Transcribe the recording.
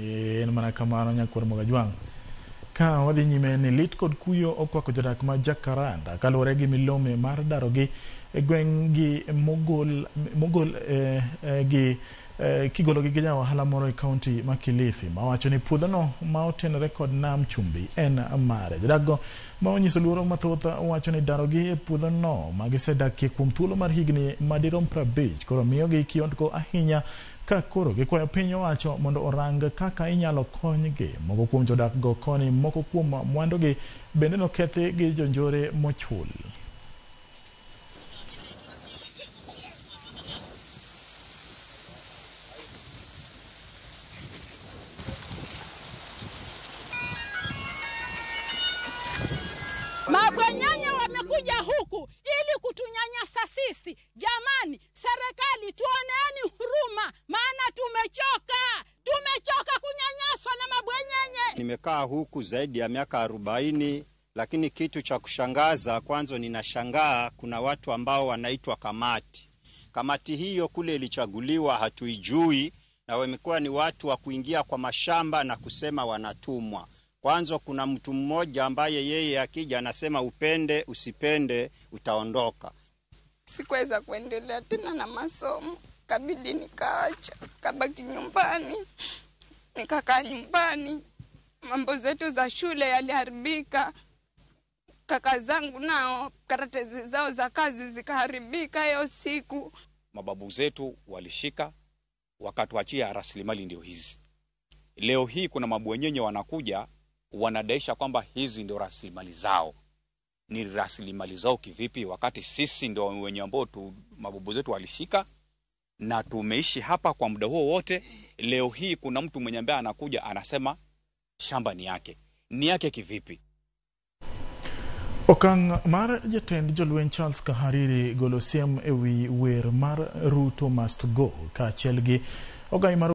En mana kamano nyakwar Mogajwang'. Ka wadhi nyime ni lit kod kuyo okwako jodak ma Jakaranda kaluwore gi milome mar darogi e gweng' gi mogol mogol gi kigologi gi ja ohala moro e kaunti ma Kilifi mawacho ni puodhono ma otenore kod nam chumbi en mare. Jodak go ma onyiso luoro mathoth wacho ni darogi e puodhono ma gisedakie kuom thuolo mar higni madirom 50 koro miyogi kiondko ahinya ka koro gikwayo piny owacho mondo orang kaka inyalo konygi. Moko kuom jodak go koni moko kuom mwandugi bende nokethi gi jonjore mochul. Mabwenyenye wamekuja huku ili kutunyanyasa sisi. Jamani, serikali tuoneeni huruma, maana tumechoka, tumechoka kunyanyaswa na mabwenyenye. Nimekaa huku zaidi ya miaka 40, lakini kitu cha kushangaza, kwanza ninashangaa kuna watu ambao wanaitwa kamati. Kamati hiyo kule ilichaguliwa hatuijui, na wamekuwa ni watu wa kuingia kwa mashamba na kusema wanatumwa. Kwanza kuna mtu mmoja ambaye yeye akija anasema upende usipende utaondoka. Sikuweza kuendelea tena na masomo, kabidi nikaacha, kabaki nyumbani, nikakaa nyumbani. Mambo zetu za shule yaliharibika, kaka zangu nao karatasi zao za kazi zikaharibika hiyo siku. Mababu zetu walishika wakatuachia rasilimali ndio hizi. Leo hii kuna mabwenyenye wanakuja wanadaisha kwamba hizi ndio rasilimali zao. Ni rasilimali zao kivipi wakati sisi ndio wenye ambao mababu zetu walishika na tumeishi hapa kwa muda huo wote? Leo hii kuna mtu mwenye ambaye anakuja anasema shamba ni yake. Ni yake kivipi? Okang' mar jatend jolweny Charles Kahariri golo siem ewi wer mar Ruto Must Go kaachiel gi ogai mar